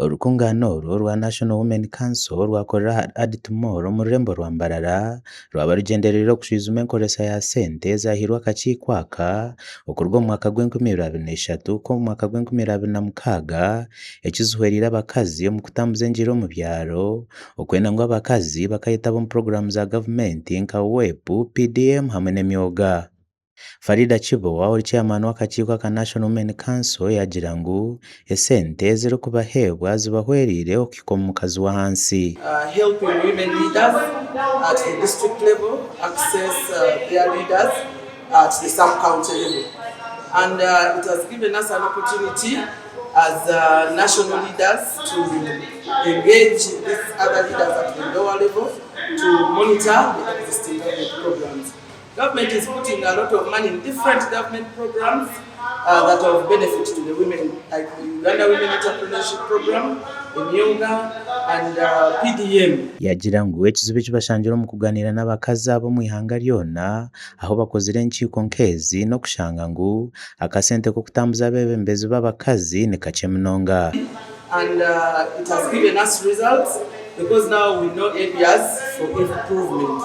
Orukungaana oru orwa National Women Council rwakorera aha Art Mall omu rurembo rwa Mbarara rwaba rugyendereire okushwijuma enkoresa ya sente ezahairwe akakiiko aka okuruga omu mwaka gw'enkumi ibiri 23 kuhika omu mwaka gw'enkumi ibiri 26 ekizihwereire abakazi omu kutambuza engiri omu byaro okwenda ngu abakazi bakayetaba omu puroguraamu za gavumenti nka WEP, PDM hamwe n'emyoga. Faridah Kibowa ori chairman w'akakiiko aka National Women Council yaagira ngu esente ezirikubaheebwa zibahwereire okuhika omu mukazi w'ahansi. Helping women leaders at the district level access their leaders at the sub-county level and it has given us an opportunity as national leaders to engage these other leaders at the lower level to monitor the existing government programs. Government is putting a lot of money in different government programs that are of benefit to the women like the Uganda Women Entrepreneurship Program, Emyooga and PDM. Yaagira ngu ekizibu eki bashangire omu kugaaniira n'abakazi aba omu ihanga ryona ahu bakozire enkiiko nk'ezi n'okushanga ngu akasente k'okutambuza abeebembezi b'abakazi ni kakye munonga. And it has given us results because now we know areas for improvement.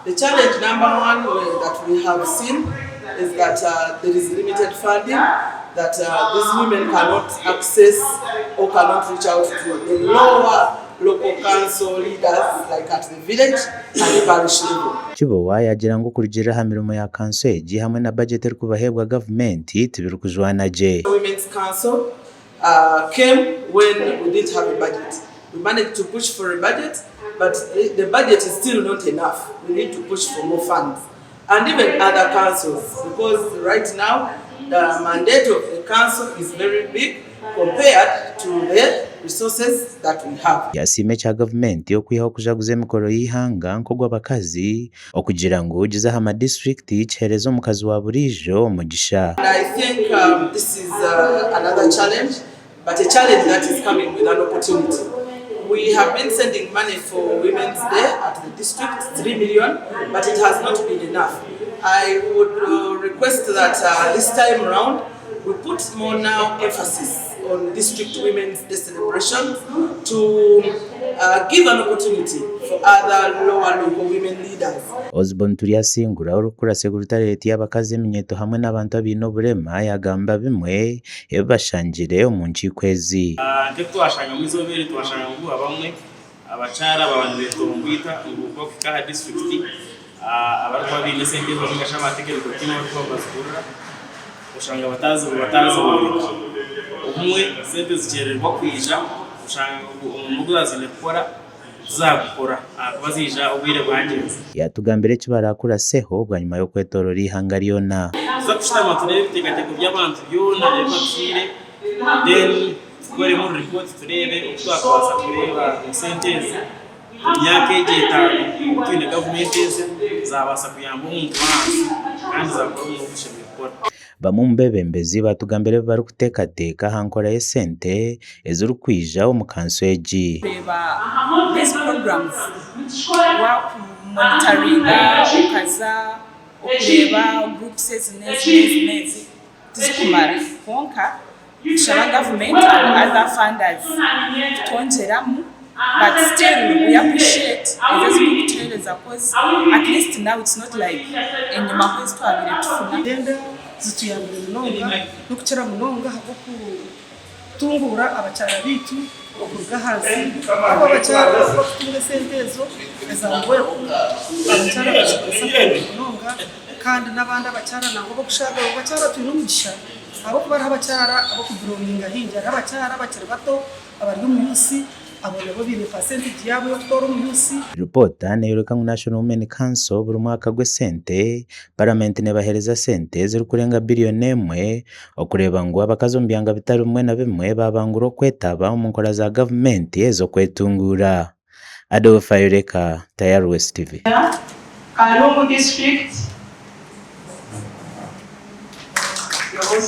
The challenge number one that we have seen is that there is limited funding that these women cannot access or cannot reach out to the lower local council leaders like at the village and the parish level. Kibowa yaagira ngu okurugiirira aha mirimo ya kanso egi hamwe na bajeti erikubaheebwa gavumenti tibirikujwana gye. Women's Council came when we didn't have a budget. We managed to push for a budget but the budget is still not enough. We need to push for more funds and even other councils because right now the mandate of the council is very big compared to the resources that we have. Yasiima ekya gavumenti okwihaho okujaguza emikoro y'eihanga nk'ogw'abakazi okugira ngu gize aha madisiturikiti kiheereze omukazi wa buriijo omugisha. And I think this is another challenge but a challenge that is coming with an opportunity. We have been sending money for Women's Day at the district, 3 million, but it has not been enough. I would request that this time round we put more now emphasis on district women's day celebrations to give an opportunity for other lower local women leaders. Osborne Turyasingura orikukurasa egurutareeti y'abakazi eminyeeto hamwe n'abantu abaine oburema yagamba bimwe ebi bashangire omu nkiiko ezi. Nk'ebi twashangamu eizooba eri, twashanga ngu abamwe abakyara baaba nibetomboita ngu bakuhika aha disiturikiti abarikuba baine esente ezo ninga shi aba technical team abarikuba nibazihurira oshanga bataazibooreka. Obumwe sente zikyerererwa kwija oshanga ngu omurimo ogu zaabaire ziine kukora tizaagukora ahakuba ziija obwire bwagyenza. Yaatugambira eki baraakuraseho bwanyima y'okwetooroora eihanga ryona. Tuza kushutama tureebe ebiteekateeko by'abantu byona ebi batuhaire then tukoremu report tureebe oku twakubaasa kureeba ngu sente ezi omu myaka egi etaano obu twine gavumenti ensya zaabaasa kuyamba omuntu w'ahansi kandi zaakora omurimo ogu zishemereire kukora. Bamwe omu beebembezi baatugambira ebi barikuteekateeka aha nkora y'esente ezirikwija omu kanso egi. Kureeba these programs wakumonitaringa okaza okureeba groups ezi n'ezi n'ezi n'ezi tizikumara kwonka nitushaba government and other funders kutwongyeramu but still we appreciate ezo ezirikutuheereza coz at least now it's not like enyima ku ezi twabaire tufuna. Gender zituyambire munonga n'okukira munonga ahabw'okutunguura abakyara baitu okuruga ahansi ahakuba abakyara ku barikutunga esente ezo eza WEP abakyara bazikozesa kurungi munonga kandi n'abandi abakyara nangwa abokushaaga abakyara twine omugisha ahabw'okuba hariho abakyara ab'okubironginga haingi hariho abakyara abakiri bato abari omu youth abo nabo baine percentage yaabo ey'okutoora omu youth. Ripoota neyoreka ngu National Women Council buri mwaka gw'esente, Paramenti nebaheereza sente ezirikurenga biriyoni emwe okureeba ngu abakazi omu byanga bitari bimwe na bimwe baabangura okwetaba omu nkora za gavumenti ez'okwetunguura. Adolf Ayoreka, Tayari West TV. Kalungu district.